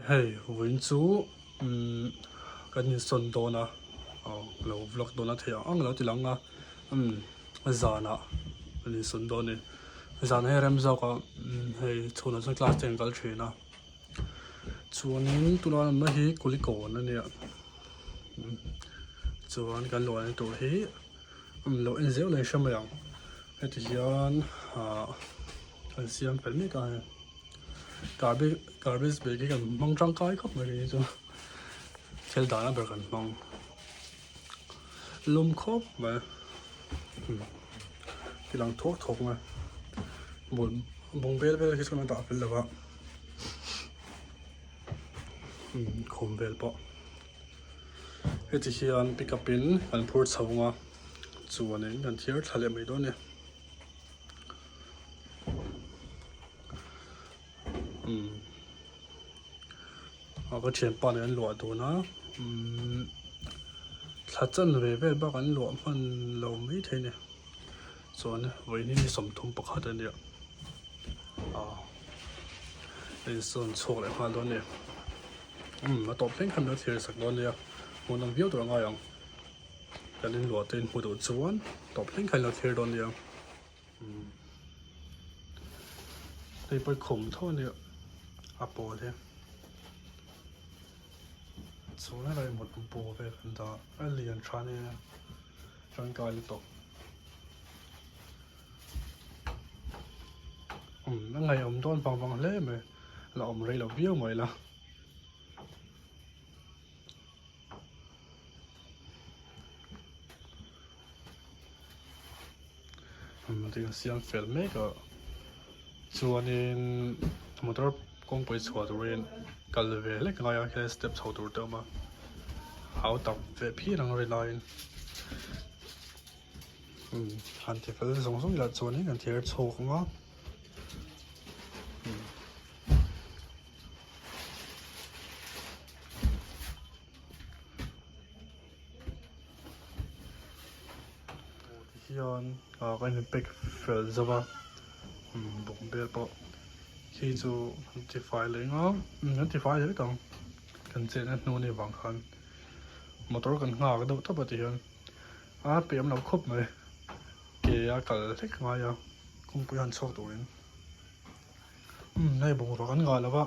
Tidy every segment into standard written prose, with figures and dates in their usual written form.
Hei vawiin chu umm kan insawn dawn a aw lo vlog dawn a theih ang ang lo ti lang a umm zanah kan insawn dawn a ni zanah hian rem zawk a umm hei chhunah chuan class te an kal thin a chuanin tunah an awmna hi kulikawn a nia umm chuan kan luahna tur hi umm lo en zeuh la in hre mai ang heti hian ah an siam fel mek a hei. Garbage garbage bag hi kan hmang tangkai khawp mai kei chu thil dahna ber kan hmang lum khawp mai ti lang thuak thuak mai bul bungbel vel hi chuan a dah fel lo va khum vel pawh heti hian pick up in kan phur chho ang a chuanin kan thiar thla leh mai dawn a ni. A ka thianpa nen an luah dun a umm thla chan ve vel bak an luah hman lo mai thei a ni chuan vawiin hi ni 31 a nia ah insawn chhuak leh nghal dawn a ni umm a tawp thleng khan min lo thlir sak dawn nia hmuhnawm viau tur a ngai ang. Kan inluah te in hmu duh chuan tawp thleng kha in lo thlir dawn nia. Hei pawh hi khum tho a nia a pawl hi. Chuan helai mut bu vel kan dah a lian tha nia tangkai lutuk. Umm a ngaihawm dawn vang vang hle mai la awm rei lo viau mai la. Ding siam fel mek a chuanin motor kawngpui chhuah turin kal ve hlek ngai a khian step chho tur te a awm a hau tak ve phian ang ri laiin han ti fel zawng zawng ila chuanin kan thir chhuak ang a. Tihian ah kan in pack fel zo va bungbel pawh khi chu an ti fai leh ngam an ti fai leh vek ang kan chenna hnu anih vang khan motor kan nghak deuh tawp a tihian a pe awm lo khawp mai ke a kal hlek ngai a kawngpui han chhuak turin hei bungrua kan nghah lo va.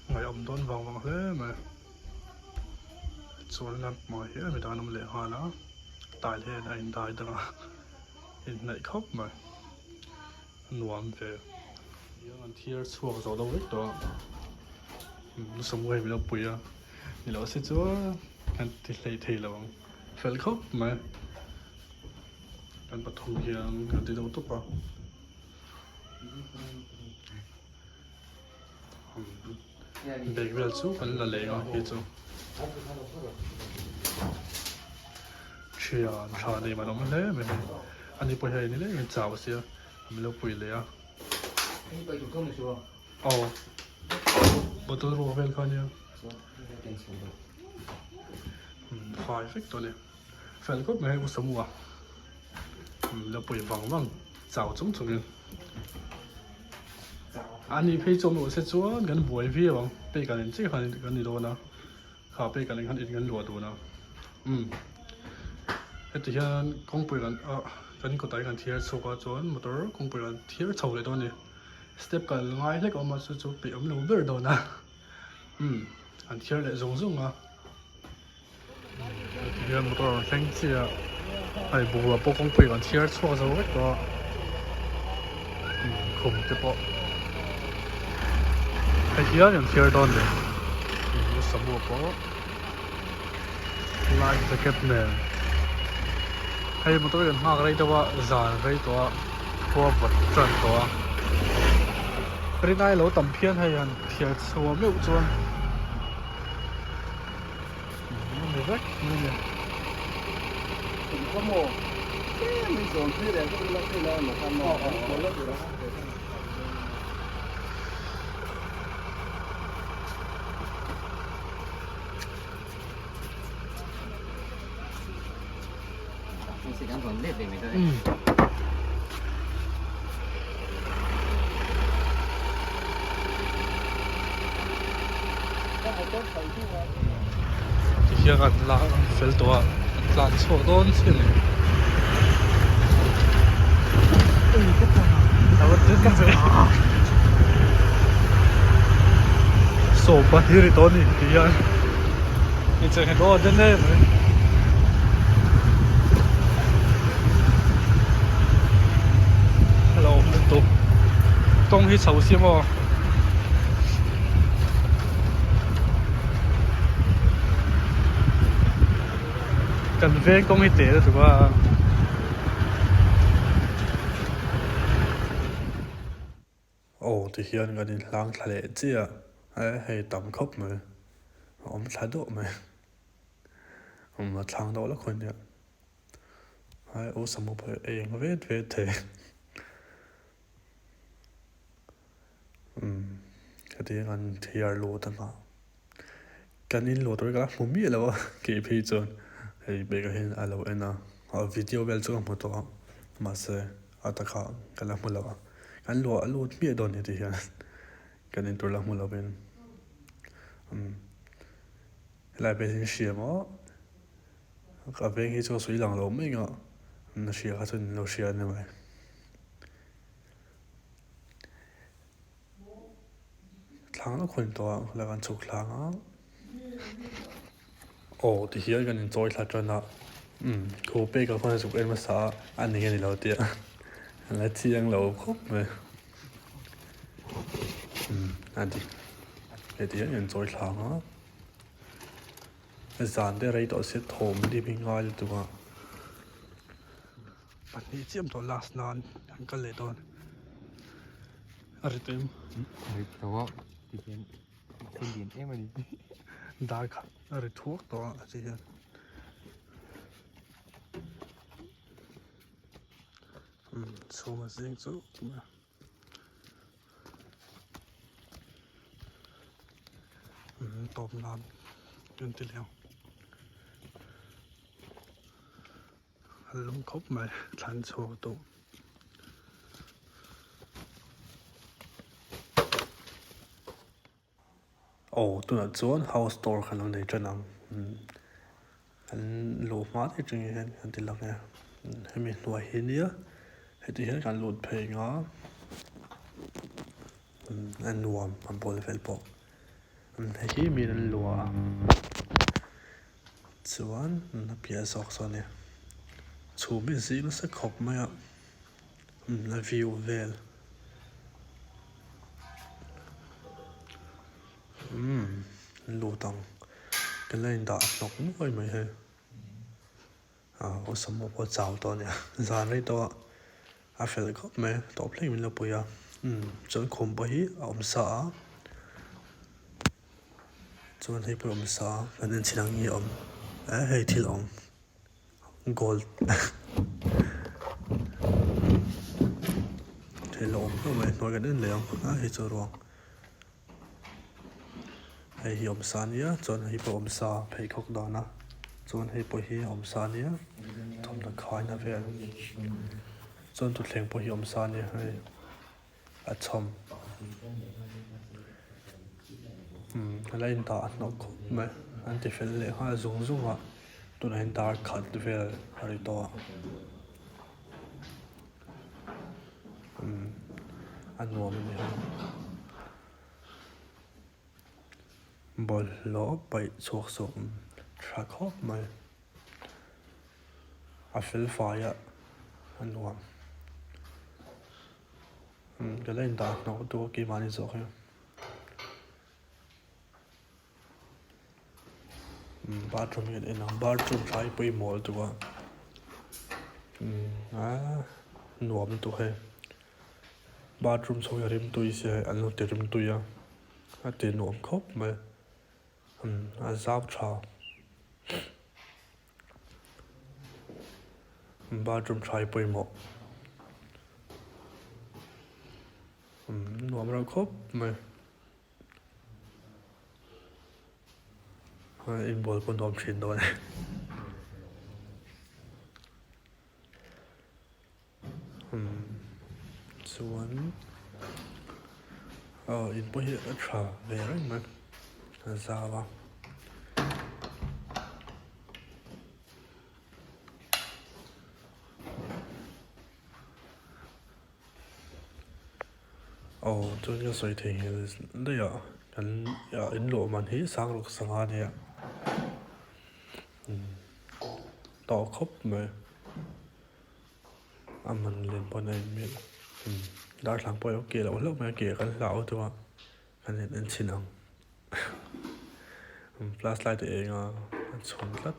Ngaihawm dawn vang vang hle mai chuan lamp hmai hi a midang an awm leh nghal a tile hian a indai dang a inhnaih khawp mai a nuam ve an thiar chhuak zawh deuh vek tawh a lusawm hi min lo pui a ni loh se chuan an ti hlei thei lo ang fel khawp mai. Kan pathum hian kan ti deuh tawp a bag vel chu kan la leh ang khi chu thian tha nei man awm hle mai hei ani pawh hian ni lengin chau sia min lo pui leh a aw bottle ruak vel kha ania fai vek tawh a ni. Fel khawp mai hei u Samua la pui vang vang chau chung chungin a ni phei chu awm loh se chuan kan buai viau ang pek an in chiah khan kan ni dawn a kha pek an in khan in kan luah dun a umm heti hian kawngpui kan ah kan kawtah hian kan thiar chhuak a chuan motor kawngpui kan thiar chho leh dawn a ni step kal ngai hlek a awm a chu chu peih awm lo ber dawn a umm an thiar leh zung zung a. Heti hian motor an thleng chiah a hei bungrua pawh kawngpui kan chhiar chhuak zo vek tawh a khum te pawh hei hian an chhiar dawn a ni samu pawh life jacket nen hei motor hi an nghak rei deuh a zan rei tawh a khua vawt tan tawh a rinai lo tam phian hei han thiar chhuah meuh chuan. Tikhian an la fel tawh a, an tlan chhuak dawn chiah a ni. Sawm pahnih ri tawh a ni ti hian inchei nghet aw den em mai. A lo awm lutuk kawng hi chho si maw. Kan veng kawng hi teh lutuk a. Aw ti hian kan inhlang thla leh chiah a hei tam khawp mai a awm thla duah mai awm a thlang deuh lawk a nia hai u samu pawh hi a eng vet vet thei. Umm hetiang an thiar lut anga kan in luah tur hi ka la hmu miah lo a kei phei chuan hei bag ah hian a lo en a video vel chu ka hmu tawh a mahse a taka ka la hmu lo a kan luah a lut miah dawn a ni tih hian kan in tur la hmu lo in umm helai vel hi hria maw ka veng hi chu a sawi lang lo mai ang a hria kha chuan in lo hria a ni mai. Thlang lawk hun tawh a la kan chhuk thlang a aw ti hian kan inchawi thla tan a umm thu pek ah khuan a zuk en hmasa a a ni nge ni lo tih a la chiang lo khawp mai umm a dik heti hian kan inchawi thlang a zan te rei tawh se thawm dim hi ngai lutuk a. Pahnih chiam tawh last nan an kal leh dawn a ri em? A ri tho a ti hian thil lian em a ni. Dar khat a ri thuak tawh a ti hian. Umm chhum a zing chu umm tawp nan kan ti leh ang. A lung khawp mai thlan chhuak tawh. Aw tunah chuan house tour kha lo nei tan ang an luh hma daih atangin hian kan ti lang e hemi hnuai hi nia heti hian kan lut phei ang a a nuam a bawl vel pawh hei hi mi an luah a. Chuan a piah zawk sawn e chhum hi zing nasa khawp mai a a view vel umm lut ang ka la indah hnawk nuai mai hei ah awlsam pawh a chau tawh a nia zan rei tawh a a fel khawp mai tawp thleng min lo pui a umm chuan khum pawh hi a awm sa a. Chuan hei pawh a awm sa a kan en chhin ang hi a awm eh hei thil a awm gold thil a awm hlauh mai hnuai kan en leh ang a hei chu ruang hei hi awm sa ania chuan hei pawh awm sa pheikhawk dahna chuan hei pawh hi awm sa ania thawmhnaw khaina vel chuan thutthleng pawh hi awm sa ania hei. a chhawm umm a la indah hnawk khawp mai an ti fel leh nghal zung zung a tunah hian dar khat vel a ri tawh a umm a nuam a ni ang bawlhhlawh paih chhuak saw tha khawp mai. A fel fai a a nuam umm ka la indah hnawk duh a keimahni zawk hi umm bathroom hi kan en ang bathroom thlai hi pawimawh lutuk a umm aaa nuam lutuk hei bathroom chhung hi a rimtui sia an lo ti rimtui a a ti nuam khawp mai. A zau tha bathroom tha hi pawimawh nuam reuh khawp mai inbual pawh nuam thin dawn e. Chuan aw in pawh hi a tha ve reng mai a zau a. Aw chuan ka sawi theihnghilh daih a kan in luah man hi sang ruk sangha ania tawh khawp mai a man lem pawn a inmil darthlalang pawh a lo keh loh hlauh mai a keh kan hlau deuh a kan en en chhin ang flash light a eng a a chhun tlat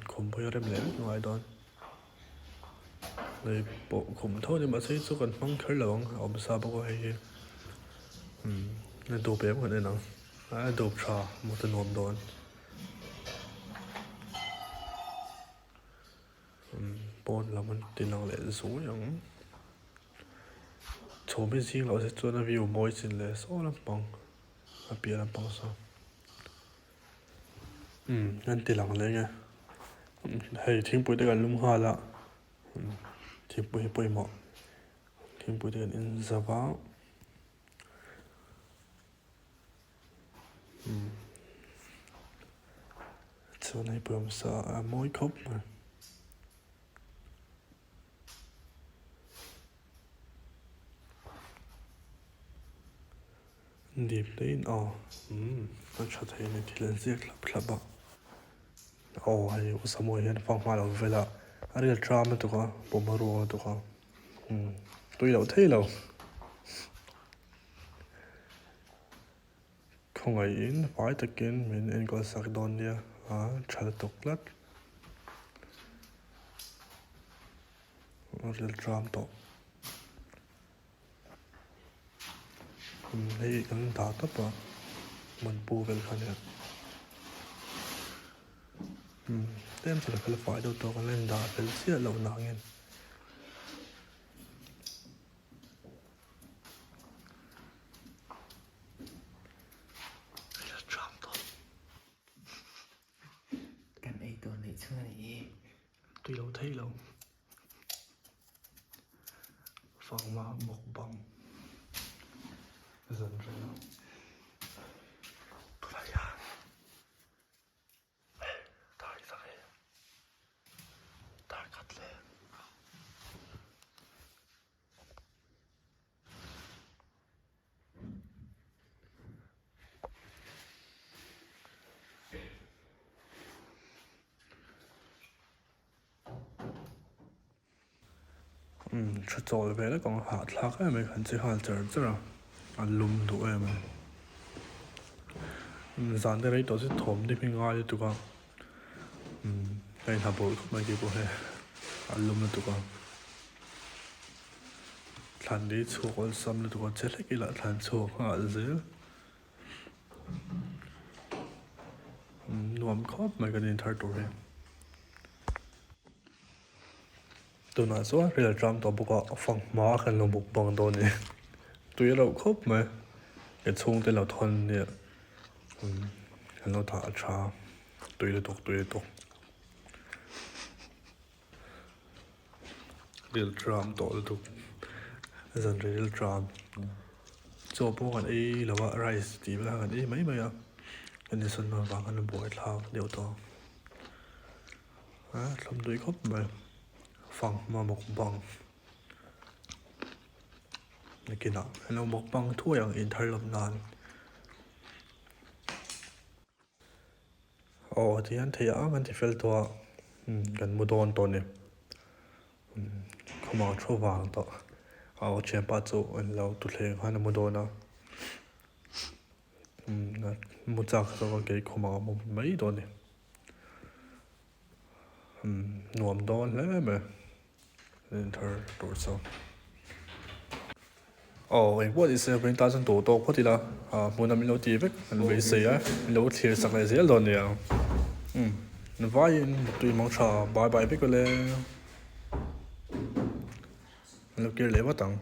khum pawh hi a rem leh vek ngai dawn. Hei pawh khum tho a ni mahse chu kan hmang kher lo ang a awm sa bawk a hei hi umm a dup em kan en ang a dup tha mut a nuam dawn umm pawn lam an ti lang leh zuai ang chhum hi zing loh se chuan a view mawi chin leh saw lampang a piah lampang saw. Umm an ti lang leng e hei thingpui te kan lum nghal a thingpui hi pawimawh thingpui te kan in zauh a umm chuan hei pawh awm sa a mawi khawp mai. Dip daihin aw umm a tha thei a ni thil an ziak thlap thlap a aw hei u Samuel hian fanghma lo vel a a rel tram lutuk a pawm a ruak lutuk a umm tui loh thei lo khawngaihin fai takin min enkawl sak dawn nia a tha lutuk tlat a rel tram tawh. Hei kan dah tawp a hmun pu vel kha nia tlem chu ka la fai deuh tawh ka la indah fel chiah loh nangin. Kan ei tur neih chhung a ni hi. Tui lo thei lo. Fangma mukbang zan rei a tunah hian dar zak e dar khat leh. Umm tha chawl ve lek ang a hahthlak em mai kan che nghal char char a a lum duh em a ni zan te rei tawh chu thawm te hi ngai lutuk a umm ka inha bawrh khawp mai keipawh hi a lum lutuk a thlan lei chhuak awlsam lutuk a che hlek ila thlan chhuak nghal zel. Nuam khawp mai kan inthar tur hi. Tunah chuan rel tlang tawh bawk a fanghma kan lo buk bang dawn a ni. Tui a loh khawp mai. Ka chhungte lo thawn nia kan lo thah a tha tui lutuk tui lutuk. Ril tram tawh lutuk zan ril tram chaw pawh kan ei lo a rice tih vel kha kan ei mai mai a kan insawn avang khan a buai thlak deuh tawh a thlawm tui khawp mai fanghma mukbang nakinah an lo mukbang thuai ang inthar lam nan. Aw ti hian theih ang an ti fel tawh a kan mu dawn tawh a ni khawmah thu vang tawh aw thianpa chu an lo tuthleng khan a mu dawn a mu chak zawk a kei khawmah a mu mai dawn a ni nuam dawn hle mai. Thar tur chu aw engpawh ni se vawiin tan chuan tawh tawk phawt ila ah hmun a min lo ti vek an beisei a min lo thlir sak leh zel dawn nia umm vaiin tui mang tha bye bye vek awle an lo kir leh vat ang.